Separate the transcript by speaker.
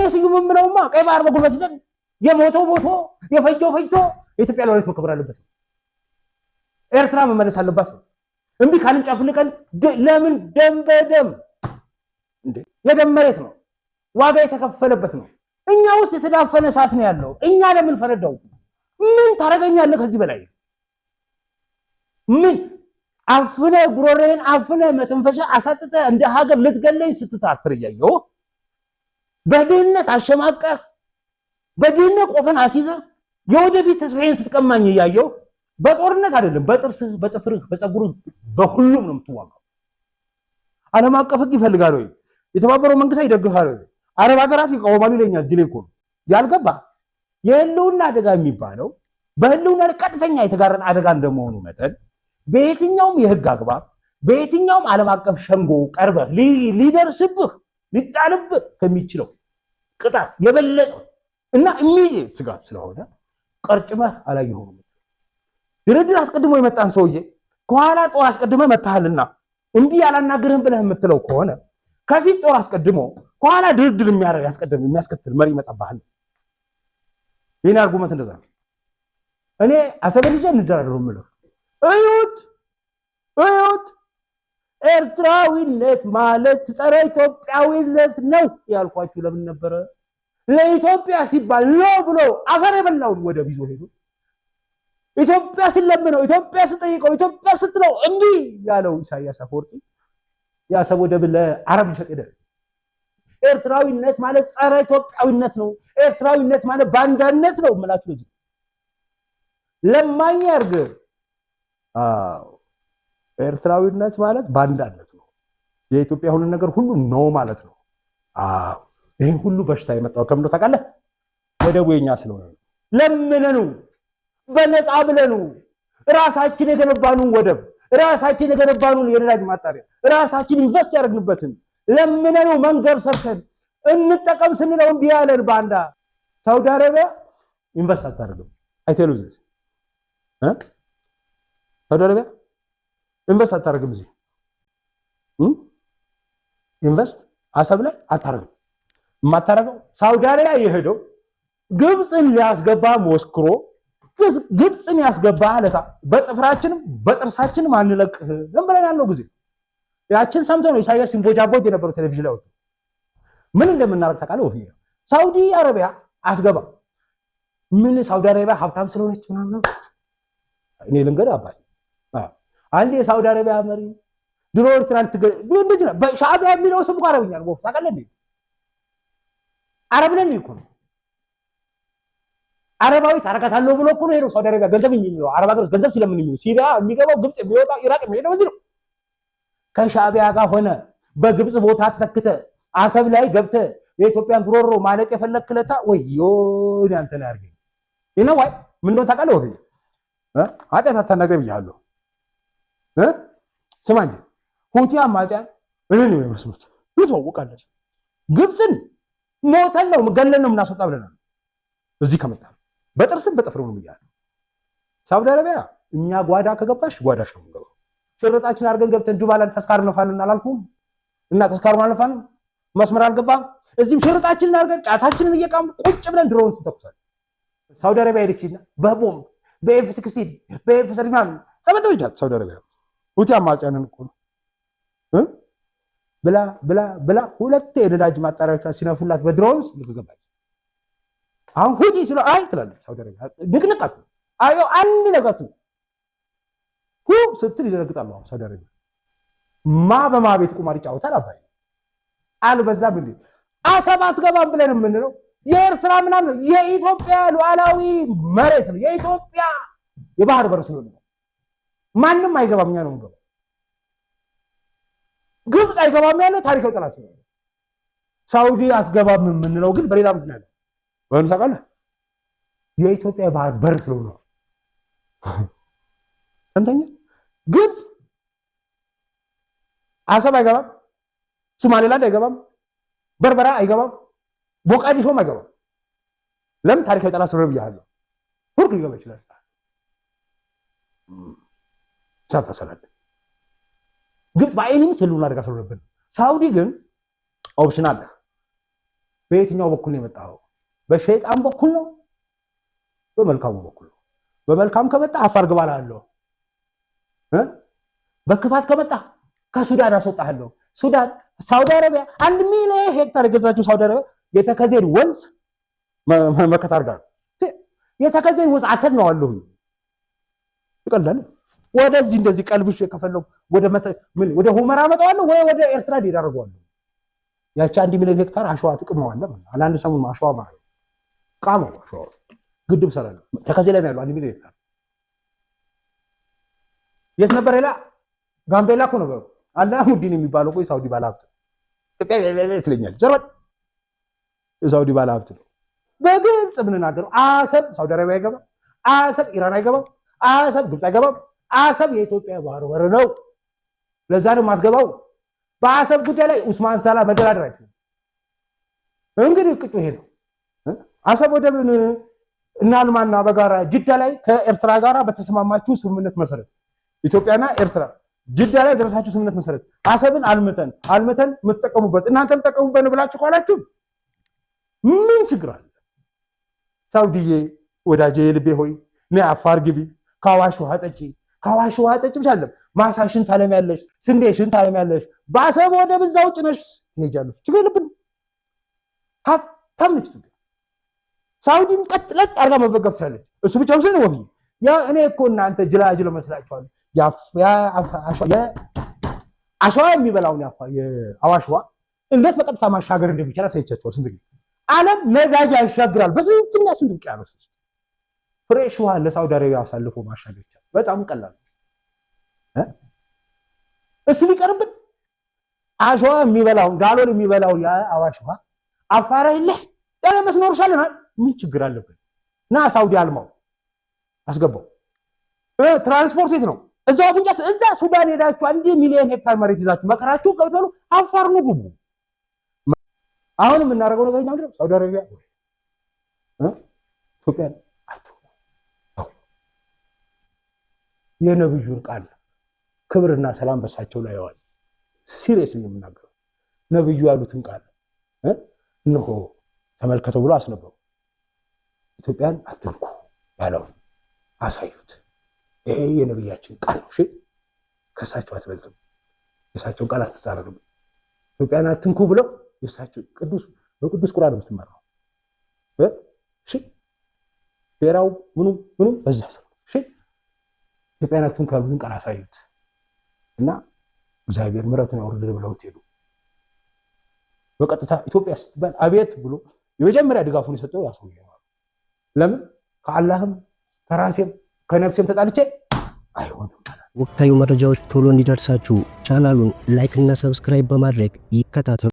Speaker 1: ስዩም የምለውማ ቀይ ባህር በጉልበት ይዘን የሞተው ሞቶ የፈጀው ፈጅቶ የኢትዮጵያ ሉዓላዊነት መከበር አለበት ነው። ኤርትራ መመለስ አለባት ነው። እምቢ ካልን ጨፍልቀን ለምን ደም በደም እንዴ የደም መሬት ነው፣ ዋጋ የተከፈለበት ነው። እኛ ውስጥ የተዳፈነ እሳት ነው ያለው። እኛ ለምን ፈነዳው? ምን ታደርገኛለህ ከዚህ በላይ ምን አፍነ ጉሮሬን አፍነ መተንፈሻ አሳጥተ እንደ ሀገር ልትገለኝ ስትታትር እያየሁ በድህነት አሸማቀህ በድህነት ቆፈን አስይዘህ የወደፊት ተስፋዬን ስትቀማኝ እያየሁ በጦርነት አይደለም በጥርስህ በጥፍርህ በፀጉርህ በሁሉም ነው የምትዋጋው። ዓለም አቀፍ ሕግ ይፈልጋል ወይ? የተባበረው መንግስታት ይደግፋል ወይ? አረብ ሀገራት ይቃወማሉ ይለኛል። ጅሌ እኮ ነው ያልገባ። የህልውና አደጋ የሚባለው በህልውና ላይ ቀጥተኛ የተጋረጠ አደጋ እንደመሆኑ መጠን በየትኛውም የህግ አግባብ በየትኛውም ዓለም አቀፍ ሸንጎ ቀርበህ ሊደርስብህ ሊጣልብህ ከሚችለው ቅጣት የበለጠ እና immediate ስጋት ስለሆነ ቀርጭመህ አላየኸውም። ድርድር አስቀድሞ የመጣን ሰውዬ ከኋላ ጦር አስቀድመህ መታሃልና እምቢ ያላናግርህም ብለህ የምትለው ከሆነ ከፊት ጦር አስቀድሞ ከኋላ ድርድር የሚያደርግ ያስቀድም የሚያስከትል መሪ ይመጣብሃል። የኔ argument እንደዛ ነው። እኔ አሰብን ይዤ እንደራደሩ የምልህ እዩት እዩት፣ ኤርትራዊነት ማለት ጸረ ኢትዮጵያዊነት ነው ያልኳችሁ ለምን ነበረ? ለኢትዮጵያ ሲባል ነው ብሎ አፈር የበላውን ወደብ ይዞ ሄዱ። ኢትዮጵያ ስለምነው፣ ኢትዮጵያ ስጠይቀው፣ ኢትዮጵያ ስትለው እምቢ ያለው ኢሳያስ አፈወርቂ የአሰብ ወደብ ለአረብ ሊሸጥ ሄደ። ኤርትራዊነት ማለት ጸረ ኢትዮጵያዊነት ነው። ኤርትራዊነት ማለት ባንዳነት ነው የምላችሁ ለዚህ ለማኝ ያርግ። አዎ ኤርትራዊነት ማለት ባንዳነት ነው። የኢትዮጵያ የሆነ ነገር ሁሉ ነው ማለት ነው። አዎ ይሄ ሁሉ በሽታ የመጣው ከምን ታውቃለህ? ወደቡ የኛ ስለሆነ ነው። ለምነኑ በነፃ ብለኑ ራሳችን የገነባኑን ወደብ ራሳችን የገነባኑን የነዳጅ ማጣሪያ ራሳችን invest ያደረግንበትን ለምነኑ መንገድ ሰርተን እንጠቀም ስንለው እምቢ ያለን ባንዳ። ሳውዲ አረቢያ invest አታደርግም። I tell you this፣ ሳውዲ አረቢያ invest አታደርግም። እዚህ invest አሰብ ላይ አታደርግም። የማታደርገው ሳውዲ አረቢያ የሄደው ግብፅን ሊያስገባ ሞክሮ ግብፅን ያስገባ ለታ በጥፍራችንም በጥርሳችንም አንለቅህም ብለን ያለው ጊዜ ያችን ሰምቶ ነው ኢሳያስ ሲንቦጃቦጅ የነበረው ቴሌቪዥን ላይ ወጥቶ። ምን እንደምናደርግ ታውቃለህ? ወፍዬ ሳውዲ አረቢያ አትገባም። ምን ሳውዲ አረቢያ ሀብታም ስለሆነች ምናምን እኔ ልንገርህ አባይ፣ አንድ የሳውዲ አረቢያ መሪ ድሮ ኤርትራ እንደዚህ ነው። ሻዕቢያ የሚለው ስም እኮ አረብኛ ነው። ወፍ ታውቃለህ እንዴ? አረብ ነን እኮ ነው። አረባዊ ታረጋታለሁ ብሎ እኮ ነው ሄደው ሳውዲ አረቢያ ገንዘብ የሚለው አረብ ሀገር ገንዘብ ስለምን የሚለው ሲሪያ የሚገባው ግብፅ የሚወጣው ኢራቅ የሚሄደው እዚህ ነው። ከሻዕቢያ ጋር ሆነ በግብፅ ቦታ ተተክተ አሰብ ላይ ገብተ የኢትዮጵያን ጉሮሮ ማነቅ የፈለክ ለታ ወዮ አንተን ያርገኝ። ይሄ ነው። ዋይ ምን እንደሆነ ታውቃለህ? ወፍዬ ኃጢአት አታናግረኝ ብያለሁ። ስማ እንጂ ሁቲ አማጽያን እኔን ነው የሚመስሉት። እንተዋወቃለን። ግብፅን ሞተን ነው ገለን ነው የምናስወጣ ብለናል። እዚህ ከመጣ በጥርስም በጥፍርም ነው ብያለሁ። ሳውዲ አረቢያ እኛ ጓዳ ከገባሽ ጓዳሽ ነው የምንገባው። ሽርጣችን አድርገን ገብተን ጁባላንድ ተስካር እንፋለን አላልኩም? እና ተስካሩን አልነፋንም፣ መስመር አልገባም። እዚህም ሽርጣችንን አድርገን ጫታችንን እየቃምን ቁጭ ብለን ድሮን ስንተኩሳለን። ሳውዲ አረቢያ ሄደችና በቦምብ በ F-16 በ F-30 ጠበጠበቻት። ሳውዲ አረቢያ ሁቲ አማጽያንን እኮ ነው ብላ ብላ ብላ ሁለት የነዳጅ ማጣሪያዎቿን ሲነፉላት በ drones ልክ ገባች። አሁን ሁቲ ሲሉ አይ ትላለች ሳውዲ አረቢያ ንቅንቅ አትልም። አዮ አንድ ነገቱ ሁ ስትል ይደነግጣሉ። አሁን ሳውዲ አረቢያ ማ በማ ቤት ቁማር ይጫወታል። አባይ አልበዛም እንዴ? አሰብ አትገባም ብለን የምንለው የኤርትራ ምናምን የኢትዮጵያ ሉዓላዊ መሬት ነው። የኢትዮጵያ የባህር በር ስለሆነ ነው። ማንም አይገባም፣ እኛ ነው የምንገባው። ግብፅ አይገባም ያለው ታሪካዊ ጠላት ስለሆነ፣ ሳውዲ አትገባም የምንለው ግን በሌላ ምክንያት ነው። ወይም ታውቃለህ የኢትዮጵያ የባህር በር ስለሆነ ነው። ሰምተኛል። ግብፅ አሰብ አይገባም፣ ሶማሌላንድ አይገባም፣ በርበራ አይገባም፣ ሞቃዲሾም አይገባም። ለምን? ታሪካዊ ጠላት ስለሆነ ብያለሁ። ቱርክ ሊገባ ይችላል። ሂሳብ ታሰላለህ። ግብፅ በአይኒምስ ህልውና አደጋ ስለሆነብን፣ ሳውዲ ግን option አለ። በየትኛው በኩል ነው የመጣኸው? በሸይጣን በኩል ነው? በመልካሙ በኩል ነው? በመልካም ከመጣ አፋር ግባ እልሃለሁ። በክፋት ከመጣ ከሱዳን አስወጣሃለሁ። ሱዳን፣ ሳውዲ አረቢያ 1 ሚሊዮን ሄክታር የገዛችው ሳውዲ አረቢያ የተከዜን ወንዝ መከታ አድርጋ ነው። የተከዜን ወንዝ አተነዋለሁኝ። ይቀላል። ወደዚህ እንደዚህ ቀልብሼ ከፈለኩ ወደ ምን ወደ ሁመራ አመጣዋለሁ ወይ ወደ ኤርትራ እንዲሄድ አደርገዋለሁ። ያቺ 1 ሚሊዮን ሄክታር አሸዋ ትቅመዋለህ ማለት ነው። አንድ ሰሞን አሸዋ ማለት ቃመው አሸዋ ግድብ ሰራለሁ። ተከዜ ላይ ነው ያለው 1 ሚሊዮን ሄክታር። የት ነበር? ሌላ ጋምቤላ እኮ ነበሩ። አላሙዲን የሚባለው እኮ የሳውዲ ባለሀብት ነው። ኢትዮጵያ ትለኛለች። ዘርበል የሳውዲ ባለሀብት ነው። በግልጽ የምንናገረው አሰብ ሳውዲ አረቢያ አይገባም። አሰብ ኢራን አይገባም። አሰብ ግብፅ አይገባም። አሰብ የኢትዮጵያ ባህር በር ነው። ለዛ ነው የማትገባው። በአሰብ ጉዳይ ላይ ኡስማን ሳላ መደራደር አይችልም። እንግዲህ ቅጡ ይሄ ነው። አሰብ ወደብን እናልማና በጋራ ጅዳ ላይ ከኤርትራ ጋር በተስማማችሁ ስምምነት መሰረት፣ ኢትዮጵያና ኤርትራ ጅዳ ላይ በደረሳችሁ ስምምነት መሰረት አሰብን አልምተን አልምተን የምትጠቀሙበት እናንተ የምትጠቀሙበት ነው ብላችሁ ካላችሁ ምን ችግር አለ? ሳውዲዬ ወዳጄ ልቤ ሆይ ነይ አፋር ግቢ፣ ከአዋሽ ውሃ ጠጪ። ከአዋሽ ውሃ ጠጪ ብቻ አይደለም፣ ማሳሽን ታለሚያለሽ፣ ስንዴሽን ታለሚያለሽ። በአሰብ ወደብ እዛው ጭነሽ ትሄጃለሽ። ችግር የለብንም። ሀብታም ነች ኢትዮጵያ። ሳውዲን ቀጥ ለጥ አድርጋ መበገብ ትችላለች። እሱ ብቻ ምስል ነው ወፍዬ። ያ እኔ እኮ እናንተ ጅላጅል መስላችኋል። አሸዋ የሚበላውን የአዋሽ ውሃ እንዴት በቀጥታ ማሻገር እንደሚቻል አሳይቻችኋል። ስንት ጊዜ ዓለም ነዳጅ ያሻግራል በስንትና ስንት ውቅያኖስ ውስጥ፣ fresh ውሃ ለሳውዲ አረቢያ አሳልፎ ማሻገር ይቻላል። በጣም ቀላል። እሱ ቢቀርብን አሸዋ የሚበላውን ጋሎን የሚበላው የአዋሽ ውሃ አፋር ለስ ያለ መስኖር ይሻለናል። ምን ችግር አለብን? ና ሳውዲ አልማው አስገባው። ትራንስፖርት የት ነው? እዛው አፍንጫ እዛ ሱዳን ሄዳችሁ 1 ሚሊዮን ሄክታር መሬት ይዛችሁ መከራችሁ ገብተሉ አፋር ነው ግቡ። አሁን የምናደርገው ነገር ምንድን ነው? ሳውዲ አረቢያ ወይ ኢትዮጵያን አትሁ። የነብዩን ቃል ክብርና ሰላም በሳቸው ላይ ያዋል። Serious ነው የምናገረው። ነብዩ ያሉትን ቃል እነሆ ተመልከተው ብሎ አስነበቡ። ኢትዮጵያን አትንኩ ያለውን አሳዩት። ይሄ የነብያችን ቃል ነው። እሺ ከእሳቸው አትበልጥም፣ የእሳቸውን ቃል አትጻረርም። ኢትዮጵያን አትንኩ ብለው የእሳቸው ቅዱስ በቅዱስ ቁርአን የምትመራው፣ እሺ ፌራው ምኑ ምኑ በዛ ስር፣ እሺ ኢትዮጵያን አትንኩ ያሉትን ቃል አሳዩት እና እግዚአብሔር ምሕረቱን ያውርድልን ብለውት ሄዱ። በቀጥታ ኢትዮጵያ ስትባል አቤት ብሎ የመጀመሪያ ድጋፉን የሰጠው ያ ሰውዬ ነው። ለምን? ከአላህም ከራሴም ከነፍሴም ተጣልቼ አይሆንም።
Speaker 2: ወቅታዊ መረጃዎች ቶሎ እንዲደርሳችሁ ቻናሉን like እና subscribe በማድረግ ይከታተሉ።